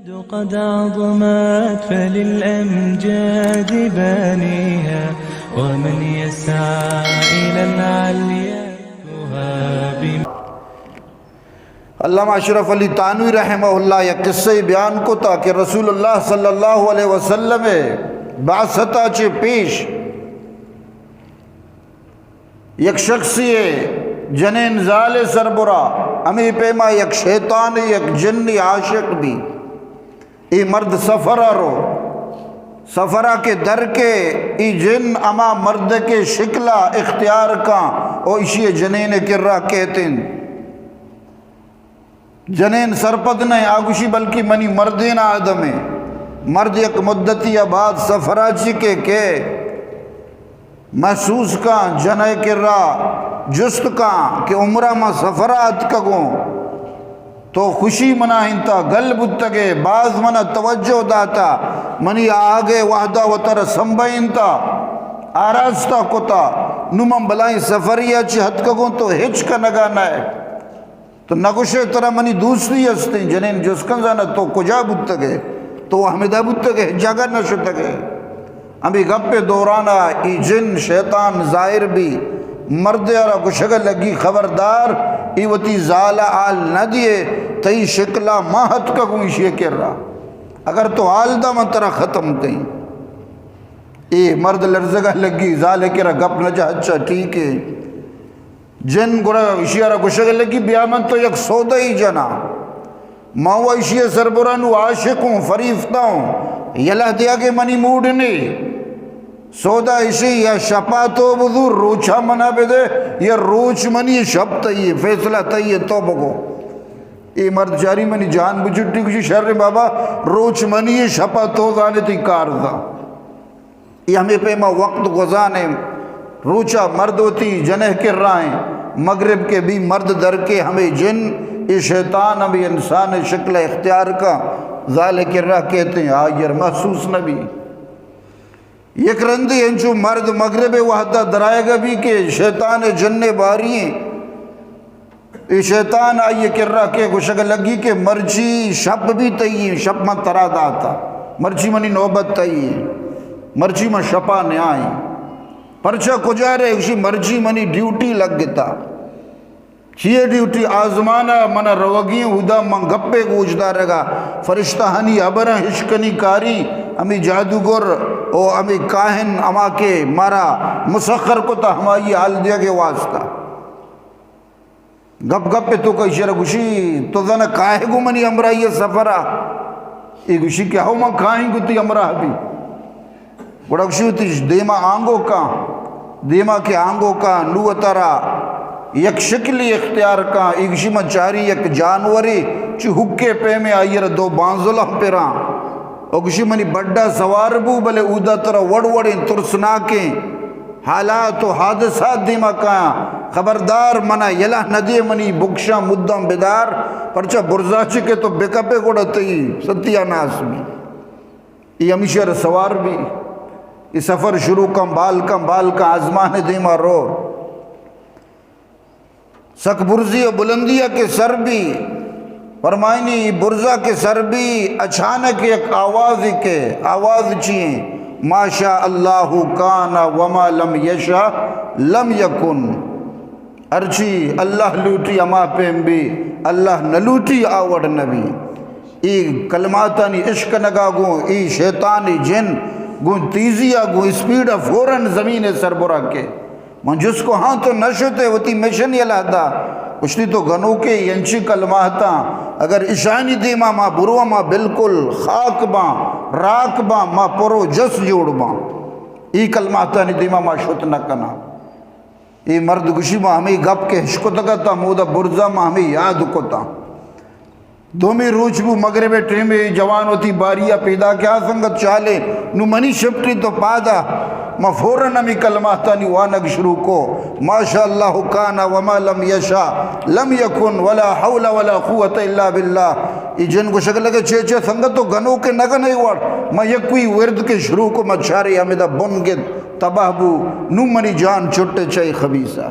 قد عظمت فللأمجاد بانيها، ومن يسعى إلى العليا يهاب. علامہ اشرف علی تھانوی رحمہ اللہ یک قصہ بیان کتا کہ رسول اللہ صلی اللہ علیہ وسلم بعثتا چہ پیش یک شخصی جنین زال سربرا، ہمے پیما یک شیطان، یک جنی عاشق بی۔ اے مرد سفرا رو، سفرا کہ در کے، اے جن ہما مرد کے شکلا اختیار کاں او اشی جنین کرا کیتن۔ جنین سرپد نہ، آ گوشی بلکہ منی مردین آدمے۔ مرد یک مدتی بعد سفرا چی کے کے محسوس کاں، جنئے کرا جست کاں کہ عمرا ما سفرا اتکگوں، تو خوشی منا انتا، گل بوتگے، باز منا توجہ داتا، منی آہگے وہدا وتر سنبھینتا، آراستا کتا، نو من بلائیں سفریا چی ہتکگوں تو ہچ کنگا نئے۔ تو نگوشے ترا منی دوستی استیں؟ جنین جست کن زانا تو کجا بوتگے؟ تو ہمدا بوتگے، جاگہ نہ شتگے۔ ہمے گپ دورانا ای جن شیطان ظاہر بی، مرد را گوشگ لگی خبردار، ای وتی زالا حال نہ دیے، تئی شکلا ما ہتکگوں اشی کرا، اگر تو حال دا من ترا ختم کئیں۔ اے مرد لرزگا لگی، زال کرا گپ نہ جا، اچھا ٹھیک ہے۔ جن گڑا اشی ء را گوشگ لگی، بیا من تو یک سودہ ای جنا، ما و اشی ء سربرا نو عاشق ہوں، فریفتہ ہوں، یلہ دیا کہ منی موڈ نے۔ سودا اشی یا شپا تو بزور، روچا منا بدے، یا روچ منی شپ تئی، فیصلہ تئی، تو بگو۔ اے مرد چاری منی جان بچٹی، گوشی شر بابا، روچ منی شپا تو زانے تئی کار دا۔ اے ہمے پیما وقت گوزانیں، روچا مرد وتی جنہ کرائیں، مغرب کے بی مرد در کے ہمے جن، اے شیطان ہمے انسان شکل اختیار کا، زال کرا کہتے ہیں، آئیر محسوس نہ بی۔ یک رندی انچو مرد مغرب وحدہ درائے گا بی کہ شیطان جن باری ہیں۔ اے شیطان آئی ء کرا کہ گوشگ لگی کہ مرچی شپ بی تئی، شپ من ترا داتا، مرچی منی نوبت تئی، مرچی من شپا نیائیں۔ پرچا کجا رہے؟ گوشی مرچی منی ڈیوٹی لگتا۔ چیئے ڈیوٹی؟ آزمانا منا روگی، اودا من گپے گوش دارگا، فرشتہانی ہبراں ہشکنی کاری، ہمے جادوگر او ہمے کاہن ہما کہ مارا مسخر کتا، ہمائی حال دیگے واسطہ۔ گپ گپ ء توکا ایشی ء را گوشی، تو زانا کائے گوں منی ہمراہی ء سفر ء؟ اے گوشی کہ ہو من کائیں گوں تئی ہمراہ بی۔ گڑا گوشی وتی دیما آنگو کاں، دیما کہ آنگو کاں نو وتارا یک شکلی اختیار کاں۔ اے گوشی من چاری یک جانورے چی حکے پیمے آئی ء را دو بانزل ہم پراں۔ او گوشی منی بڈا سوار بو، بلے اودا ترا وڑ وڑیں ترسناکیں حالات و حادثات دیما کایاں، خبردار منا یلہ ندیے، منی بکشاں مدام بدار، پرچا برزا چہ کہ تو بکپے گڑا تئی ستیاناس بی۔ ای ہمیشہ را سوار بی، ای سفر شروع کن، بال کن، بال کن، آزمان دیما رو۔ سک برزی و بلندی ء کہ سر بی، فرمائنی برزا کہ سر بی، اچانک یک آواز کہ، آواز چی ایں؟ ما شاء اللہ کان وما لم یشاء لم یکن۔ ہرچی اللہ لوٹی ہما پیم بی، اللہ نہ لوٹی آ وڑ نہ بی۔ ای کلماتانی اشکنگا گوں ای شیطانی جن گوں تیزی ء گوں اسپیڈ ء فوراً زمین ء سربرا کے۔ من جست کو، ہاں تو نہ شتے؟ وتی مشن یلہ دا۔ گوشتی تو گنوکے، انچی کلماتاں اگر اشانی دیما ما برو، ما بالکل خاک باں، راک باں، ما پرو جس جوڑ باں۔ ای کلماتانی دیما ما شت نہ کناں۔ اے مرد گوشی، ما ہمے گپ کہ اشکتگ ات، ہمودا برزا ما ہمے یاد کتاں۔ دومی روچ بو، مغرب ء ٹیم ء جوان وتی باری ء پیداک ء، آ سنگت چالے، نو منی شفٹی تو پادا۔ ما فوراً ہمے کلماتانی وانگ شروع کو، ما شاء اللہ کان وما لم یشاء لم یکن ولا حول ولا قوت الا باللہ۔ اے جن گوشگ لگے، چے چے سنگت تو گنوکے نہ گنے وڑ۔ ما یکوئی ورد کے شروع کو، ما چارے ہمیدا بن گت، تباہ بو، نو منی جان چھٹے چے خبیثہ۔